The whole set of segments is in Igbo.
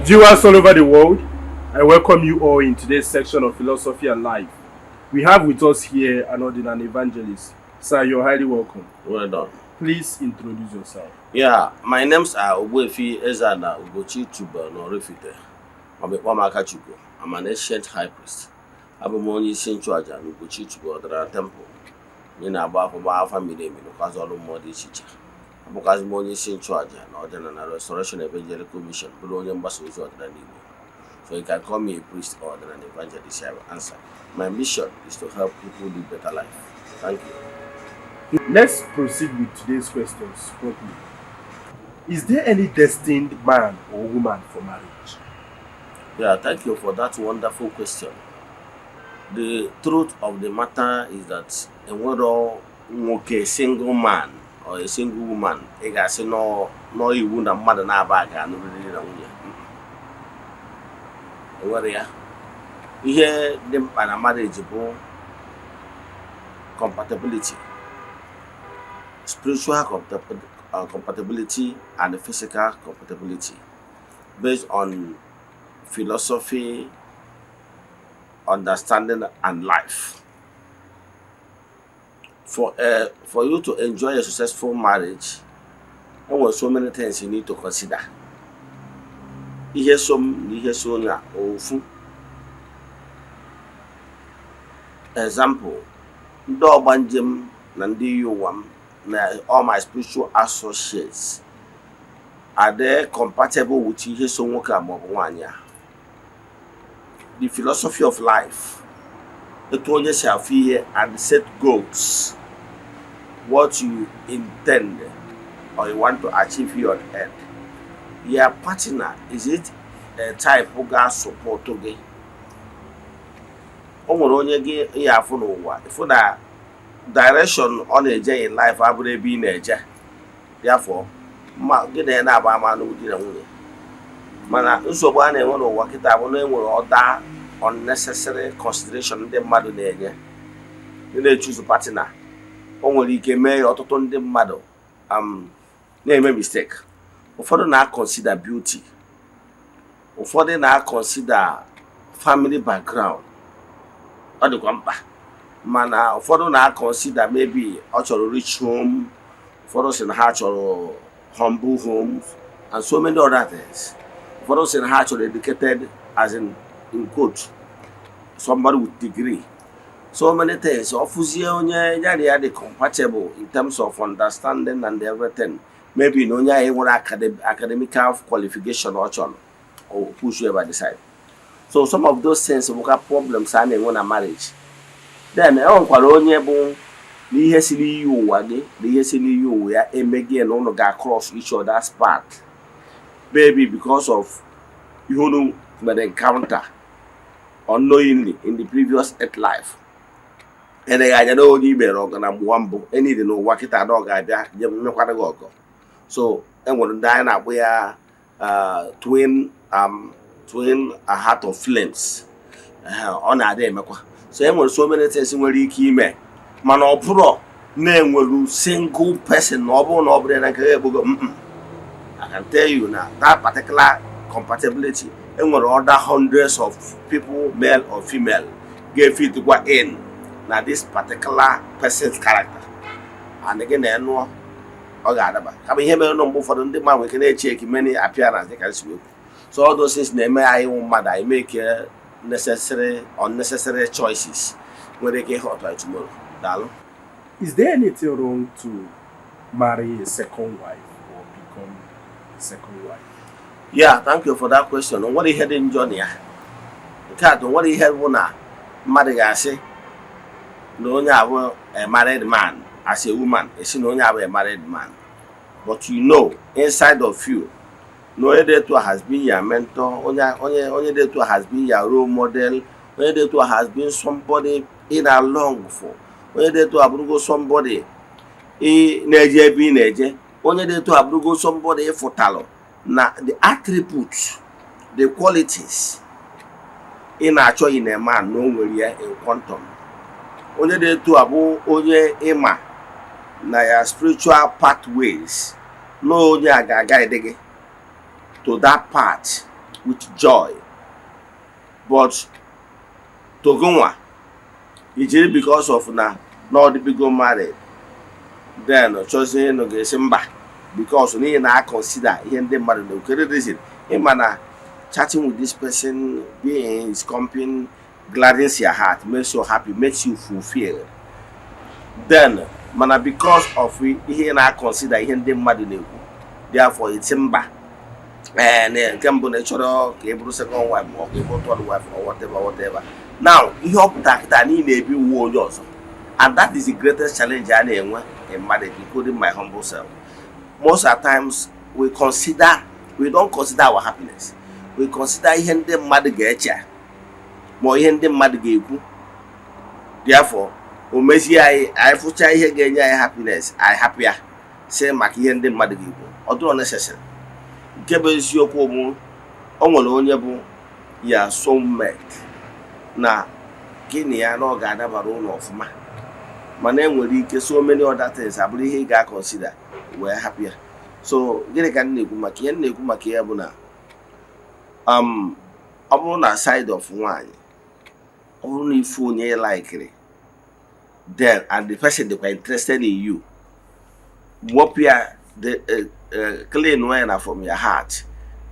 Viewers all over the world, I welcome you all in today's section of Philosophy and Life. We have with us here an Odinani evangelist. Sir, you're highly welcome. Well done. Please introduce yourself. Yeah, my names are Ogbuefi Eze-Ana Ugochi Tubelu Oraifite, maọbụ ịkpọ m Akachukwu. I'm an ancient high priest. Abụ m onye isi nchụaja na Ugochi Tubelu Ọdịnala Temple. Anyị na-agba afa, gbaa afa miri emi, rụkwazị ọrụ mmụọ dị iche iche. Abụkwazị m onye isi nchụaja na Ọdịnala Restoration Evangelical Mission, bụrụ onye mgbasa ozi ọdịnala Igbo. So you can call me a priest or an evangelist, I will answer. My mission is to help people live better life. Thank you. Let's proceed with today's questions properly. Is there any destined man or woman for marriage? Yeah, thank you for that wonderful question. The truth of the matter is that enwero nwoke, single man or a single woman, ị ga-asị nọ iwu na mmadụ na-aba ga-anụrịrị di na nwunye. Enwere ya. Ihe dị mkpa na marriage bụ compatibility, spiritual compatibility and physical compatibility based on philosophy, understanding, and life. For you to enjoy a successful marriage, there were so many things you need to consider. Ihe so m na ihe so onye a ofu. Example, ndị ọgbanje m na ndị iyi ụwa m na all my spiritual associates, are they compatible with ihe so nwoke a maọbụ nwaanyị a? The philosophy of life, etu onye si afụ ihe and set goals, what you intend or you want to achieve here on earth. Your partner, is it a type ga-support gị? O nwere onye gị ya afụ n'ụwa, ịfụ na direction ọ na-eje in life abụrụ ebe ị na-eje. Therefore, ma gị na ya na-agba ama n'ụdị di na nwunye. Mana nsogbu a na-enwe n'ụwa kịta bụ na enwere other unnecessary consideration ndị mmadụ na-enye, ndị na-echuzu partner. O nwere ike mee ya ọtụtụ ndị mmadụ na-eme mistake. Ụfọdụ na-consider beauty, ụfọdụ na-consider family background, ọ dịkwa mkpa, mana ụfọdụ na-consider maybe ọ chọrọ rich home, ụfọdụ sị na ha chọrọ humble homes and so many other things. Ụfọdụ sị na ha chọrọ educated, as in quote, somebody with degree, so many things. Ọ fụzie onye ya na ya dị compatible in terms of understanding and everything, maybe na onye ahụ nwere academical qualification ọ chọrọ, o push you by the side. So some of those things bụkwa problems a na-enwe na marriage. Then e nwekwara onye bụ na ihe si n'iyi ụwa gị na ihe si n'iyi ụwa ya emeghị na ụnụ ga-cross each other's path, maybe because of ihe unu mere encounter unknowingly in the previous earth life. Eleghị anya na onye imere ọgụ na mgbuwa mbụ enyi dị n'ụwa kịta na ọ ga-abịa je mekwara gị ọgọ. So enwere ndị anyị na-akpọ ya twin heart of flames. Ọ na-adị emekwa. So e nwere so many things nwere ike ime, mana ọ bụrụ na-enwere single person na ọ bụrụ na ọ bụrụ na nke ya egbogo. I can tell you na that particular compatibility, enwere other hundreds of people, male or female, ga-efitkwa in na this particular person's character and gị na nụọ, ọ ga-adaba. Kama ihe mere nụ, mgbe ụfọdụ ndị mmadụ nwere ike na-eche many appearance, dịka nsi ekwu. So all those things na-eme anyị wụ mmadụ, anyị make necessary unnecessary choices nwere ike ịhụ anyị tomorrow. Daalụ. Is there anything wrong to marry a second wife or become a second wife? Yeah, thank you for that question. O nwere ihe dị njọ na ya. Nke a, o nwere ihe bụ na mmadụ ga-asị na onye abụ a married man, as a woman esi na onye abụ a married man, but you know inside of you na onye dị etu a has been your mentor, onye dị etu a has been your role model, onye dị etu a has been somebody ị na-long for, onye dị etu a bụrụgo somebody ị na-eje ebe ị na-eje, onye dị etu a bụrụgo somebody ịfụtalụ na the attributes, the qualities ị na-achọ in a man, na o nwere ya in quantum. Onye dị etu a bụ onye ịma na ya spiritual pathways, na onye a ga-agaide gị to that path. with joy, but to gụnwa ijiri because of na ọ dịbigo married, then chọzie ịnụ, ga-esi mba because n'ihi na a consider ihe ndị mmadụ na-ekwu. Reason ịma na chatting with this person, being in his company, gladdens your heart, makes you happy, makes you fulfilled. Then mana because of ihe na consider ihe ndị mmadụ na-ekwu, therefore iti mba. Ee, nke mbụ na ị chọrọ ka ị bụrụ second wife ma ọ ka ị bụrụ third wife or whatever, whatever. Now, ihe ọ pụtara kịta niile ebi wuo onye ọzọ, and that is the greatest challenge a na-enwe in marriage, including my humble self. Most of the times we don't consider our happiness. We consider ihe ndị mmadụ ga-eche ma ihe ndị mmadụ ga-ekwu. Therefore, o mezie anyị, anyị fụchaa ihe ga-enye anyị happiness, anyị hapụ ya, si maka ihe ndị mmadụ ga-ekwu. Ọ dịrọ necessary. Nke bụ eziokwu bụ, o nwere onye bụ ya soulmate na gị na ya na ọ ga-adabara ụlọ ọfụma, mana enwere ike so many other things abụrụ ihe ị ga-consider wee hapụ ya. So gịnị ka m na-ekwu maka ihe m na-ekwu maka ya bụ na ọ bụrụ na side of nwaanyị, ọ bụrụ na ifu onye ị likiri, then and the person dịkwa interested in you, wepụ ya, the clean way na from your heart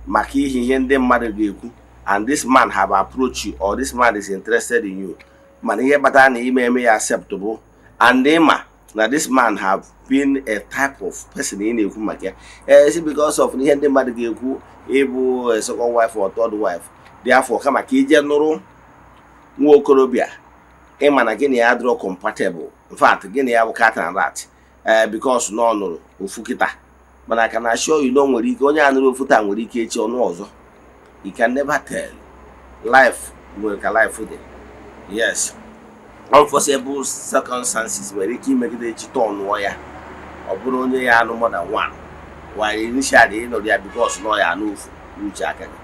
maka ihe ndị mmadụ ga-ekwu, and this man have approached you or this man is interested in you, mana ihe kpatara na ime eme ya accept bụ and ịma na this man have been a type of person ị na-ekwu maka ya, ee, because of ihe ndị mmadụ ga-ekwu, ịbụ a second wife or third wife. Therefore, kama ka ije nụrụ nwa okorobịa ịma na gị na ya adịrọ compatible, in fact gị na ya bụ cat and rat, ee, because na ọ nụrụ ofu kịta, mana ka na assure you na o nwere ike onye a nụrụ ofu taa nwere ike echi ọnụ ọzọ. You can never tell. Life nwere ka life dị. Yes, unforeseeable circumstances nwere ike imegide echi tọnụọ ya, ọ bụrụ onye ya anụ more than one, while initially ị nụrụ ya because na ọ ya anụ ofu n'uche aka gị.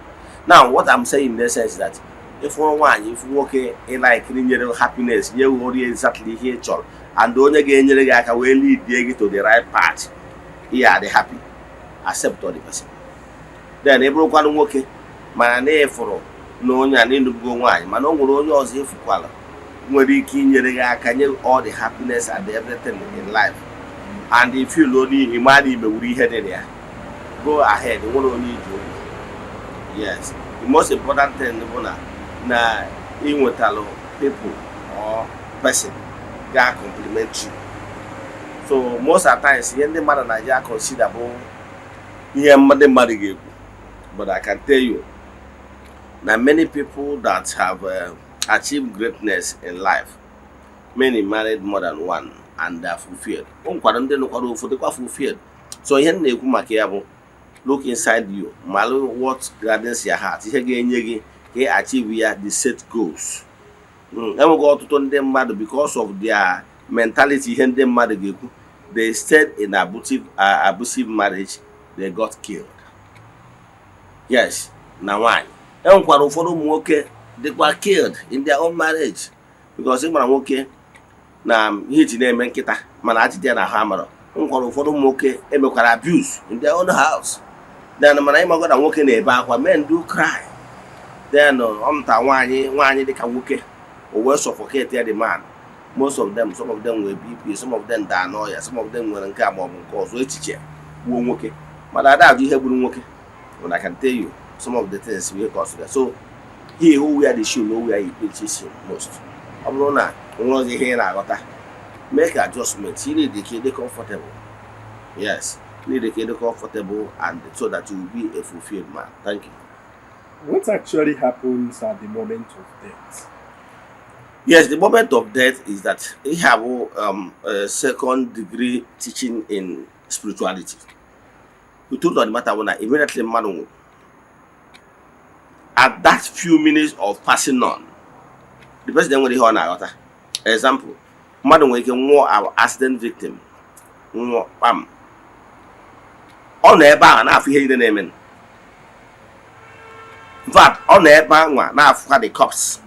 Now, what I'm saying in essence is that ịfụrụ nwaanyị, ịfụ nwoke ị likiri, nyere happiness, nye ori exactly ihe ị chọrọ, and onye ga-enyere gị aka wee lead gị to the right path, ihe adị happy, accept all the person. Then ị bụrụkwanụ nwoke, mana na ịfụrụ na onye a na-enubugo nwaanyị, mana o nwere onye ọzọ ịfụkwala nwere ike inyere gị aka, nye all the happiness and everything in life, and if you know n'ihi ma na imewuru ihe dị na ya, go ahead. Nwere onye iji ụgwọ. Yes, the most important thing bụ na ịnwetalụ people or person ga compliment you. So most of times, ihe ndị mmadụ na-eji consider bụ ihe ndị mmadụ ga-ekwu, but I can tell you na many people that have achieved greatness in life, many married more than one and they are fulfilled. O nwekwara ndị nụkwara ofu dịkwa fulfilled. So ihe m na-ekwu maka ya bụ, look inside you, malụ what gladdens your heart, ihe ga-enye gị ka ị achieve ya, the set goals. Enweghị ọtụtụ ndị mmadụ, because of their mentality, ihe ndị mmadụ ga-ekwu, they stayed in abusive marriage, they got killed. Yes, na nwaanyị, enwekwara ụfọdụ ụmụ nwoke dịkwa killed in their own marriage, because ị mara nwoke na ihe ji na-eme nkịta, mana ajide ya na ha mara. Nwekwara ụfọdụ ụmụ nwoke emekwara abuse in their own house. Then mana ịmago na nwoke na-ebe akwa, men do cry. Then ọ mụta nwaanyị, nwaanyị dịka nwoke, o wee suffocate ya, the man. Most of them, some of them nwere BP, some of them daa n'ọya, some of them nwere nke a ma ọ bụ nke ọzọ, echiche gbuo nwoke. Mana ada ajụ ihe gburu nwoke, but I can tell you some of the things we consider. So he who wear the shoe know where he pinches him most. Ọ bụrụ na nwere ọzọ ihe ị na-aghọta, make adjustments. You need ka ị dị comfortable. Yes, you need ka ị dị comfortable, and so that you will be a fulfilled man. Thank you. What actually happens at the moment of death? Yes, the moment of death is that he have a second degree teaching in spirituality. The truth of the matter bụ na immediately mmadụ nwụrụ, at that few minutes of passing on, the person nwere ihe ọ na-aghọta. Example, mmadụ nwere ike nwụọ, our accident victim nwụọ kpam, ọ nọ ebe ahụ na-afụ ihe niile na-eme. In fact, ọ nọ ebe ahụ na-afụkwa the corpse.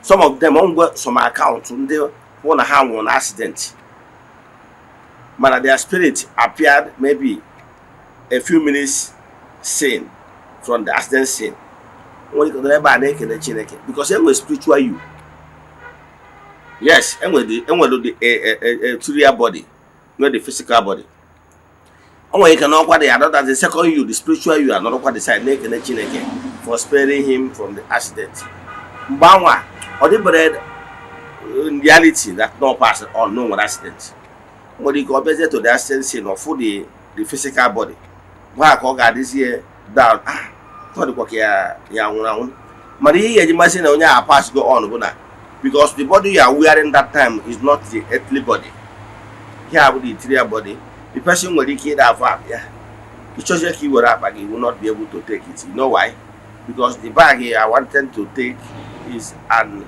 Some of them ngwe some account ndị hụ na ha nwụrụ na accident, mana their spirit appeared maybe a few minutes seen From the accident scene, nwere ike nọrọ ebe a na-ekele Chineke because enwere spiritual you. Yes, enwere the ethereal body, nwere the physical body. O nwere ike n'ọkwa dị another, the second you, the spiritual you, anọrọkwa the side na-ekele Chineke for sparing him from the accident. Mgbe anwa ọ dịbere in reality that no pass on, no nwere accident, nwere ike ọ bịazie to the accident scene, ọfụ the physical body gwa ka ọ ga-adịzie down. Ah, ọ dịkwa ka ya nwụrụ anwụ. Mana ihe ga-eji masị na onye a pass go on bụ na because the body you are wearing that time is not the earthly body. Here bụ the ethereal body. The person nwere ike ịda afọ akpa ya, ịchọzie ka ị were akpa gị, you will not be able to take it. You know why? Because the bag you are wanting to take is an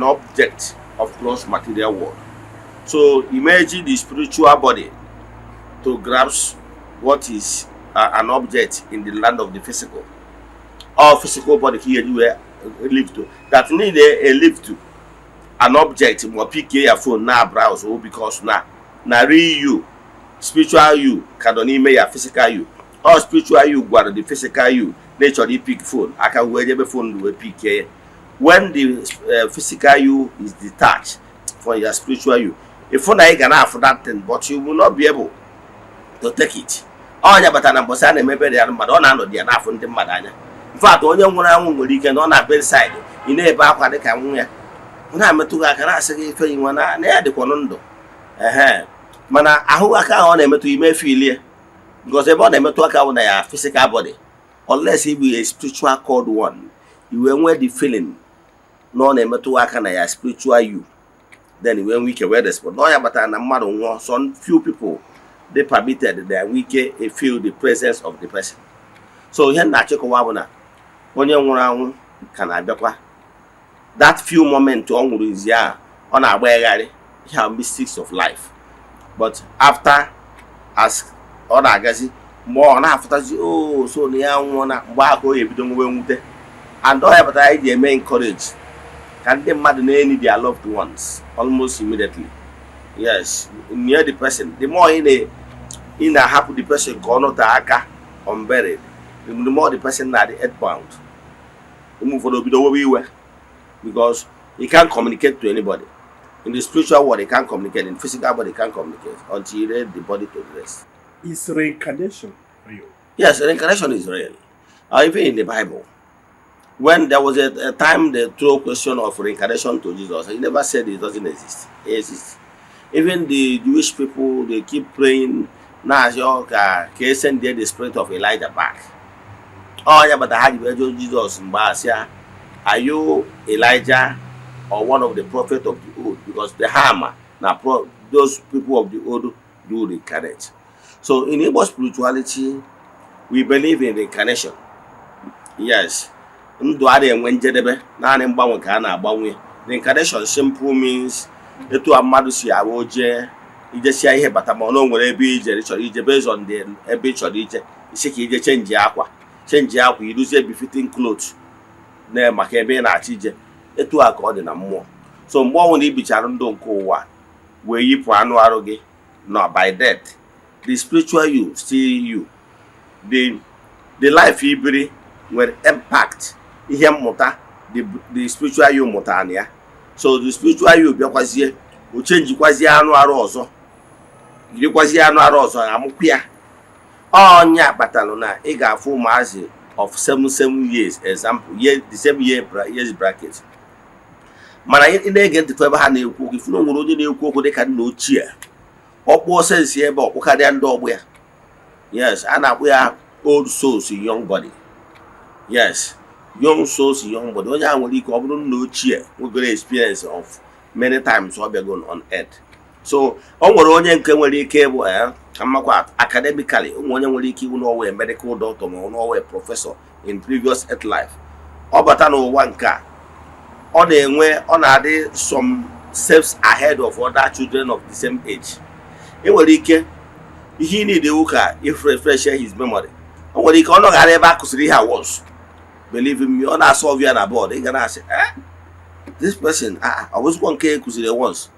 object of gross material world. So imagine the spiritual body to grasp what is an object in the land of the physical. All physical body ka ihe wee live to that need a live to an object, ma pick ya phone na browse o, because na real you, spiritual you, ka nọ n'ime ya physical you. All spiritual you gwara the physical you na ị chọrọ ipick phone aka, wee jebe phone wee pick ya. When the physical you is detached from your spiritual you, ịfụ na ị ga na-afụ that thing, but you will not be able to take it. Ọnya batara na mbọsị a na-emebere ya mmadụ, ọ na-anọdụ ya n'afọ ndị mmadụ anya. In fact, onye nwụrụ anwụ nwere ike na ọ na bedside, ị na-ebe akwa dịka nwa ya, ọ na-emetụ gị aka, na-asị gị ife nwa na ya dịkwanụ ndụ. Ehe, mana ahụ aka ahụ ọ na-emetụ ime filie, because ebe ọ na-emetụ aka bụ na ya physical body. Unless ị bụ a spiritual called one, i wee nwee the feeling na ọ na-emetụ aka na ya spiritual you, then i wee nwee ike wee respond. Na ọ ya batara na mmadụ nwụọ, some few people dey permitted, they nwee ike feel the presence of the person. So ihe m na-achịkọwa bụ na onye nwụrụ anwụ ka na-abịakwa. That few moment ọ nwụrụ izi ahụ, ọ na-agba egharị ihe a, mystics of life. But after, as ọ na-agazi, mgbe ọ na-afụtazi o so na ya nwụọ, na mgbe ahụ ka ọ ga-ebido nwewe mwute. And ọ ya pụtara anyị ji eme encourage ka ndị mmadụ na-eni their loved ones almost immediately. Yes, near the person. The more ị na-ahapụ the person ka ọ nọte aka unburied, the more the person na the earthbound. Ụmụ ụfọdụ obido wewe iwe because he can't communicate to anybody in the spiritual world. He can't communicate in physical body. He can't communicate until he lay the body to rest. Is reincarnation real? Yes, reincarnation is real. Even in the Bible, when there was a time they throw question of reincarnation to Jesus, he never said it doesn't exist. It exists. Even the Jewish people, they keep praying na-asị ka e send the spirit of Elijah back. Ọ ya bata ha ji wee jụọ Jizọs mgbe a sị ya, "Are you Elijah or one of the prophet of the old?" Because the hammer na those people of the old do reincarnate. So in Igbo spirituality, we believe in reincarnation. Yes, ndụ a na-enwe njedebe, naanị mgbanwe ka a na-agbanwe. Reincarnation simple means etu a mmadụ si abụ jee ijesia ihe bata, ma ọ na o nwere ebe ijere chọrọ ije, based on the ebe ị chọrọ ije, isi ka ije change akwa, change akwa, iruzie befitting clothes na maka ebe ị na-achọ ije. Etu a ka ọ dị na mmụọ. So mgbe ọnwụ na ibichara ndụ nke ụwa wee yipụ anụ arụ gị na by death, the spiritual you still you. The life ibiri nwere impact, ihe mmụta the spiritual you mụtara na ya. So the spiritual you bịakwazie, o changekwazie anụ arụ ọzọ, yirikwazie anụ arụ ọzọ, amụkwu ya. Ọnya kpatalụ na ị ga-afụ ụmụazị of 7 7 years, example, year, the same year, years bracket, mana ị na-ege ntị ebe ha na-ekwu okwu, ifu na o nwere onye na-ekwu okwu dịka nna ochie, ọkpụọ sense ebe ọkpụkarịa ndị ọgbọ ya. Yes, a na-akpụ ya old souls in young body. Yes, young souls in young body. Onye ahụ nwere ike ọ bụrụ nna ochie nwegoro experience of many times ọ bịago on earth. So o nwere onye nke nwere ike ịbụ ka mmakwa academically, o nwere onye nwere ike ịbụ n'ọwa medical doctor ma ọ n'ọwa professor in previous earth life. Ọ bata n'ụwa nke a, ọ na-enwe, ọ na-adị some steps ahead of other children of the same age. E nwere ike ihe ị need ewu ka if refresh his memory. O nwere ike ọ nọghara ebe a kụziri ihe a once. Believe me, ọ na-asolve ya na board, ị ga na-asị, "Eh, this person, ah, ọ bụzikwa nke e kụziri once."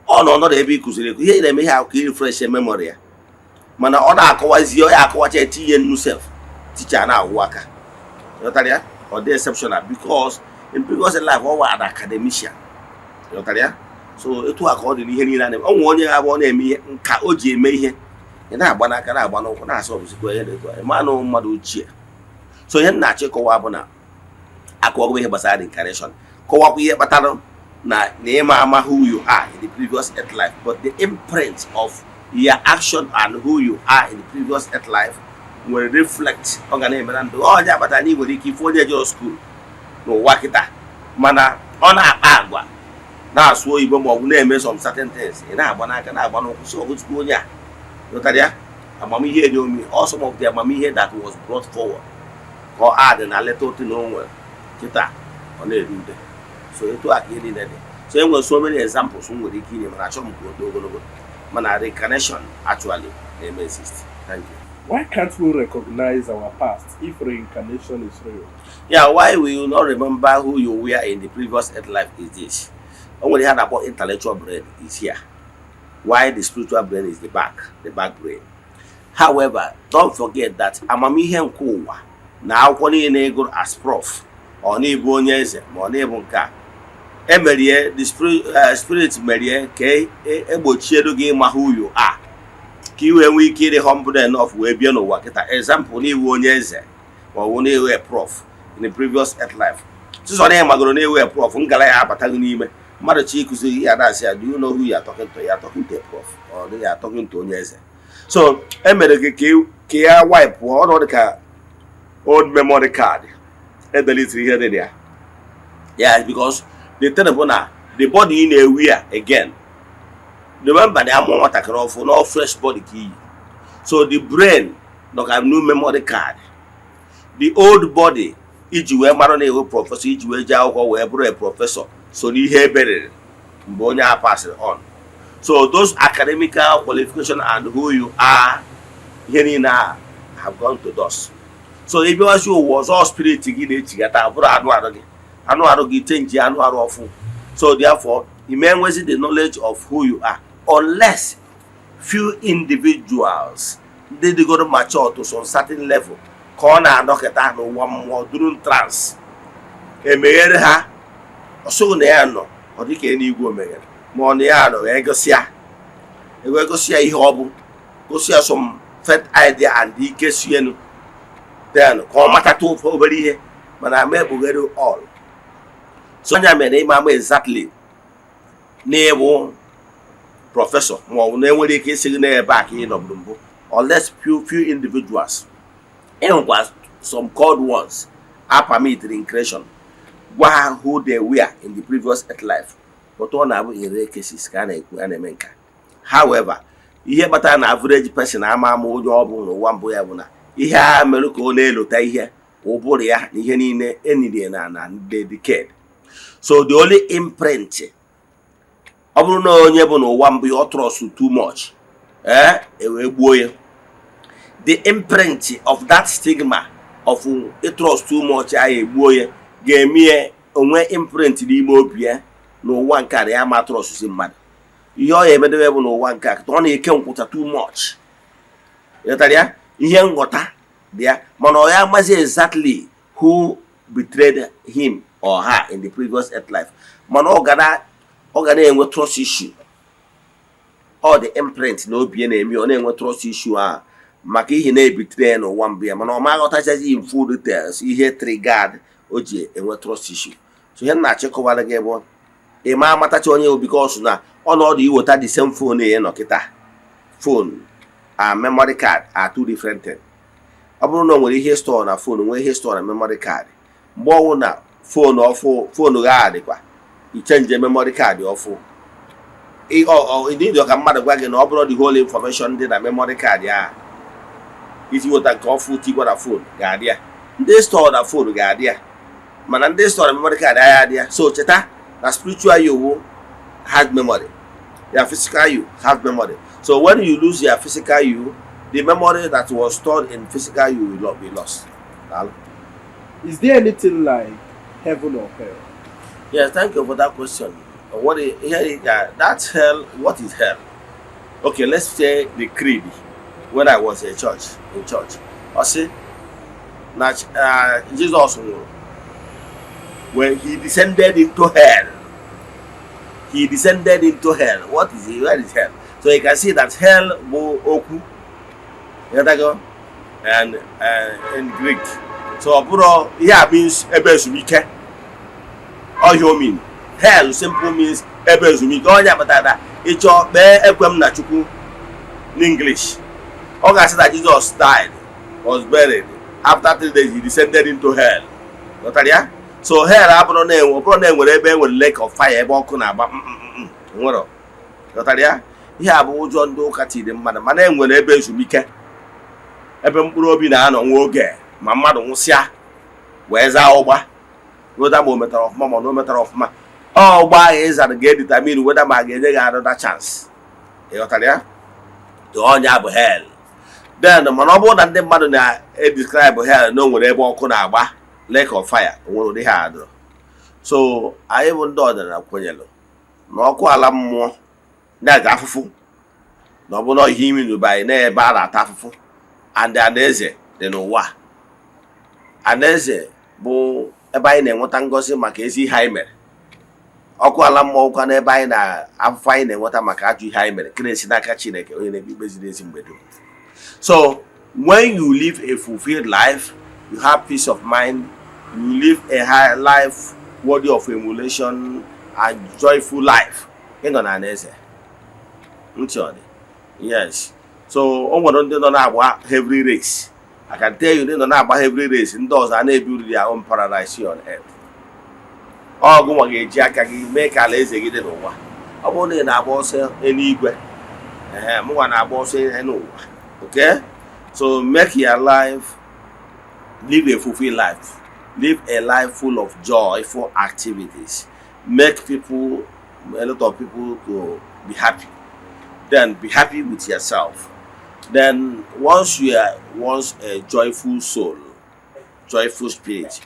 Ọ nọ ọnọdụ ebe ị kụziri ekwu ihe ị na-eme ihe ahụ ka ị refresh memory ya, mana ọ na-akọwazi, ọ ya akọwacha, etinye nnu sef, teacher na-awụ aka. Ghọtara ya? Ọ dị exceptional because in previous life ọ wa an academician. Ghọtara ya? So etu a ka ọ dị n'ihe niile a na-eme. Ọ nwere onye ga-abụ ọ na-eme ihe nka o ji eme ihe, ị na-agba n'aka, na-agba n'ụkwụ, na-asọ ọbụzikwa ihe dị etu a, ịma na mmadụ ochie. So ihe m na-achọ ịkọwa bụ na akọwago ihe gbasara reincarnation, kọwakwa ihe kpatara na ịma ama who you are in the previous earth life, but the imprint of your action and who you are in the previous earth life nwere reflect ọ ga na-eme na ndụ. Onye akpatara na ị nwere ike ife onye jere school n'ụwa kịta, mana ọ na-akpa agwa, na-asụ oyibo, ma ọ bụ na-eme some certain things, ị na-agba n'aka, na-agba n'ụkwụ, so ọgụchukwu onye a. Ghọtara ya? Amamihe dị omi, all some of the amamihe that was brought forward ka ọ add na leta otu na o nwere kịta, ọ na-ere ude. So etu a ka ihe niile dị. So e nwere so many examples m nwere ike inye, mana achọghị m ka o too ogologo, mana reincarnation actually na-eme exist. Thank you. Why can't we recognize our past if reincarnation is real? Yeah, why we will not remember who you were in the previous earth life is this: o nwere ihe a na-akpọ intellectual brain is here, while the spiritual brain is the back brain. However, don't forget that amamihe nke ụwa na akwụkwọ niile ego as prof, ọ na-ebu onye eze, ma ọ na-ebu nke a emerie, the spirit merie ka egbochielu gị ịma who you are, ka ị wee nwee ike ịdị humble enough wee bịa n'ụwa kịta. Example, na iwu onye eze ma ọ bụ na-ewe prof in the previous earth life, sịsọ na ịmagoro na-ewe prof, ngala ya abataghị n'ime mmadụ chi ịkụziri ya, na-asị ya, "Do you know who you are talking to? You are talking to a prof or you are talking to onye eze." So emere gị ka ya wipe ọnọdụ ka old memory card edelitiri ihe dị na ya. Yeah, because the thing bụ na the body ị na-ewi ya again, remember na amụ nwatakịrị ọfụ no fresh body ka iyi. So the brain nọ ka new memory card. The old body iji wee mara na ewe professor, iji wee jee akwụkwọ wee bụrụ a professor, so n'ihe eberere mgbe onye a passịrị on. So those academical qualification and who you are, ihe niile a have gone to dust. So ị bịawazi ụwa ọzọ, spirit gị na-echigata bụrụ anụ arụ gị, anụ arụ gị change anụ arụ ọfụ. So therefore you may enwezi the knowledge of who you are unless few individuals ndị dịgoro mature to some certain level ka ọ na-anọkịta n'ụwa mmụọ during trance, emeghere ha ọsọghị na ya nọ, ọ dịka eluigwe o meghere, ma ọ na ya nọ wee gosi ya, wee gosi ya ihe ọ bụ, gosi ya some faint idea and ike si enu, then ka ọ matata ofe obere ihe, mana ama ekpughere all. So anya mere ịma ama exactly n'ịbụ professor, ma ọ bụ na enwere ike isi gị n'ebe a ka ị nọbụrụ mbụ, unless few individuals, enwekwa some called ones a permitted in creation, gwa ha who they were in the previous earth life, but ọ na-abụ in rare cases ka a na-ekwu a na-eme nka. However, ihe kpatara na average person ama ama onye ọ bụ n'ụwa mbụ ya bụ na ihe a mere ka ọ na-elota ihe ụbụrụ ya na ihe niile eniri na dedicate. So the only imprint, ọ bụrụ na onye bụ n'ụwa mbụ ya ọ trust too much, ee, ewee gbuo ya, the imprint of that stigma of trust too much ahụ egbuo ya ga-eme ya onwe imprint n'ime obi ya n'ụwa nke a na ya ma trust si mmadụ. Ihe ọ ya emedebe bụ n'ụwa nke a ka ọ na-eke nkwụcha too much. Ịghọtara ya? Ihe nghọta dị ya, mana ọ ya amazi exactly who betrayed him or her in the previous earth life, mana ọ ga na-enwe trust issue. Ọ dị imprint na obi ya na-eme ọ na-enwe trust issue ahụ maka ihe na-ebitere ya n'ụwa mbụ ya, mana ọ ma aghọtachazi in full details ihe triggered o ji enwe trust issue. So ihe m na-achịkọwara gị bụ ị ma amatacha onye bụ because na ọnọdụ iweta the same phone ya nọ kịta, phone and memory card are two different things. Ọ bụrụ na o nwere ihe store na phone, nwee ihe store na memory card, mgbe ọnwụ na phone ọfụ, phone gị dịkwa ichange memory card ọfụ ịdị ka mmadụ gwa gị na ọ bụrụ the whole information dị na memory card ahụ iji weta nke ọfụ tigwa na phone ga-adị ya, ndị store na phone ga-adị ya, mana ndị store na memory card agha adị ya. So cheta na spiritual you has memory, your physical you have memory. So when you lose your physical you, the memory that was stored in physical you will not be lost. Daalụ. Is there anything like heaven or hell? Yes, thank you for that question. What is here? That's hell. What is hell? Okay, let's say the creed. When I was a church in church, I say Na Jizọs nwụrụ, when he descended into hell, he descended into hell. What is it? Where is hell? So you can see that hell bụ okwu, ịghọtago, and in Greek. So ọ bụrụ ihe a means ebe ezumike. Ọhịa o mean hell simple means ebe ezumike. Onye kpatara na ịchọ kpee ekwe m na Chukwu n'English, ọ ga-asị na Jesus died, was buried, after 3 days he descended into hell. Ghọtara ya? So hell abụrụ na enwe, ọ bụrụ na enwere ebe enwere lake of fire, ebe ọkụ na-agba, nwere. Ghọtara ya? Ihe a bụ ụjọ ndị ụka tiri mmadụ, mana enwere ebe ezumike, ebe mkpụrụ obi na-anọ nwa oge ma mmadụ nwụsịa wee zaa ụgba, weda ma o metara ọfụma ma na o metara ọfụma. Ọ ụgba ahụ ị zara ga-edetermine weda ma a ga-enye gị another chance. Ị ghọtara ya? Ọnya bụ hell. Then mana ọ bụrụ na ndị mmadụ na-edescribe hell na o nwere ebe ọkụ na-agba, lake of fire, o nwere ụdị ha adịrọ. So anyị bụ ndị ọdịnala kwenyere na ọkụ ala mmụọ na-aja afụfụ, na ọ bụrụ ihe imi n'ụba anyị na-ebe a na-ata afụfụ. And alaeze dị n'ụwa. Alaeze bụ ebe anyị na-enweta ngọzi maka ezi ihe anyị mere. Ọkụ ala mmụọ kwa n'ebe anyị na afụfụ anyị na-enweta maka ajọ ihe anyị mere, nke na-esi n'aka Chineke, onye na-ekpe ikpe ziri ezi mgbe dum. So when you live a fulfilled life, you have peace of mind, you live a high life worthy of emulation and joyful life, ị nọ na alaeze. Ntị ọ dị? Yes. So o nwere ndị nọ na-agba heavy race. I can tell you, ndị nọ na-agba heavy race, ndị ọzọ a na-ebi their own paradise here on earth. Ọgụ nwa ga-eji aka gị mee ka alaeze gị dị n'ụwa. Ọ bụrụ na ị na-agba ọsọ eluigwe, ee, mụnwa na-agba ọsọ n'ụwa. Okay, so make your life, live a fulfilled life, live a life full of joyful activities, make people, a lot of people to be happy, then be happy with yourself. Then once you are once a joyful soul, joyful spirit,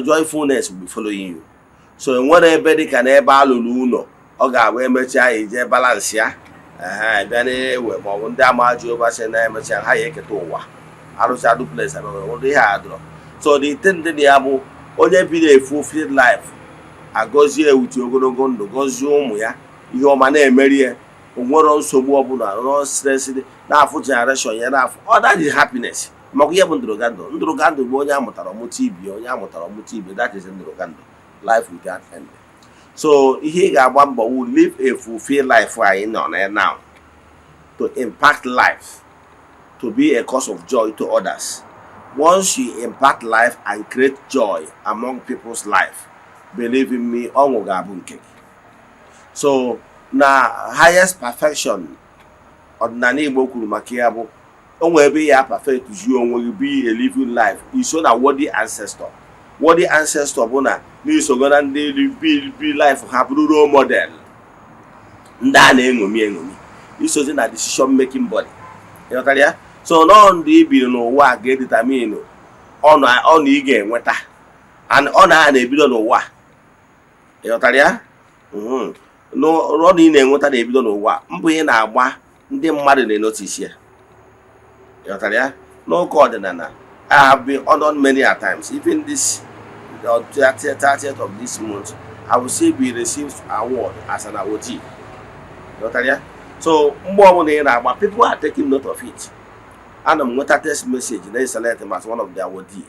joyfulness will be following you. So enwere ebe dịka n'ebe a lụrụ ụlọ, ọ ga-abụ emechaa ije balance ya, ehe, bịa na-ewe, maọbụ ndị ama Jehova sị na emechaa ha ya eketa ụwa, arụcha duplex, ụdị ihe a dụrọ. So the thing dị na ya bụ onye biri a fulfilled life, agọzie ewuti ogologo ndụ, gọzie ụmụ ya, ihe ọma na-emeri ya, onwero nsogbu ọbụla, no stress dị n'afọ generation ya n'afọ. Ọ that is happiness. Maka ihe bụ ndụrụgandụ, ndụrụgandụ bụ onye amụtara ọmụta ibi, onye amụtara ọmụta ibi. That is ndụrụgandụ, life without end. So ihe ị ga-agba mbọ wu live a fulfilled life anyị nọ na now, to impact life, to be a cause of joy to others. Once you impact life and create joy among people's life, believe in me, ọṅụ ga-abụ nke gị. So na highest perfection ọdịnala Igbo kwuru maka ya bụ o nwere ebe ya perfect zuo onwe gị, be a living life, iso na worthy ancestor. Worthy ancestor bụ na n'isogo na ndị bi life ha bụrụ role model, ndị a na-eṅomi eṅomi, isozi na decision making body. Ịghọtara ya? So nọọ ndụ i biri n'ụwa a ga-edetermine ọnụ ị ga-enweta, and ọ na a na-ebido n'ụwa. Ịghọtara ya? N'ọnụ ị na-enweta na-ebido n'ụwa. Mbụ ị na-agba, ndị mmadụ na-enotice ya. Ịghọtara ya? N'ụka ọdịnala, I have been honored many a times. Even this the 30th of this month, I will still be received award as an awardee. Ịghọtara ya? So mgbe ọbụla ị na-agba, people are taking note of it. Ana m nweta text message na select m as one of the awardee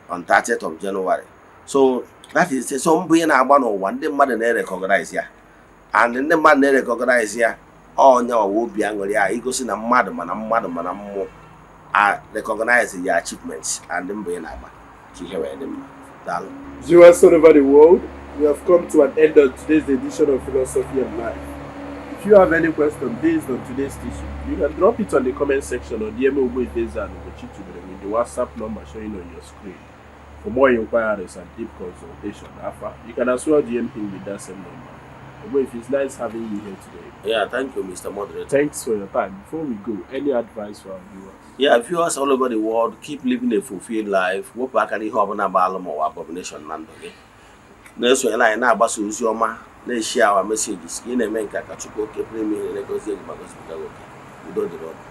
on 30th of January. So that is it. So mbụ ị na-agba n'ụwa, ndị mmadụ na-erecognize ya, and ndị mmadụ na-erecognize ya, onye ọwa obi aṅụrị ya igosi na mmadụ mana mmadụ mana mmụọ a recognize your achievements and mbọ ị na-agba ka ihe wee dị mma. Daalụ. Viewers all over the world, we have come to an end of today's edition of Philosophy and Life. If you have any question based on today's teaching, you can drop it on the comment section or DM Ogbuefi Eze-Ana Ugochi with the WhatsApp number showing on your screen. For more inquiries and deep consultation, Afa, you can as well DM him with that same number. Ogbuefi, it's nice having you here today. Yeah, thank you, Mr. Moderator. Thanks for your time. Before we go, any advice for our viewers? Yeah, viewers all over the world, keep living a fulfilled life. Wepụ aka n'ihe ọbụla bụ alụ ma ọ bụ abomination na ndụ gị. Na-esonyere anyị, na-agbasa ozi ọma, na-eshare our messages. Ka ị na-eme nke a, ka Chukwu oke pụrụ ime ihe na-egozi gị ma gosipụta gị oke. Udo dịrị ọnụ.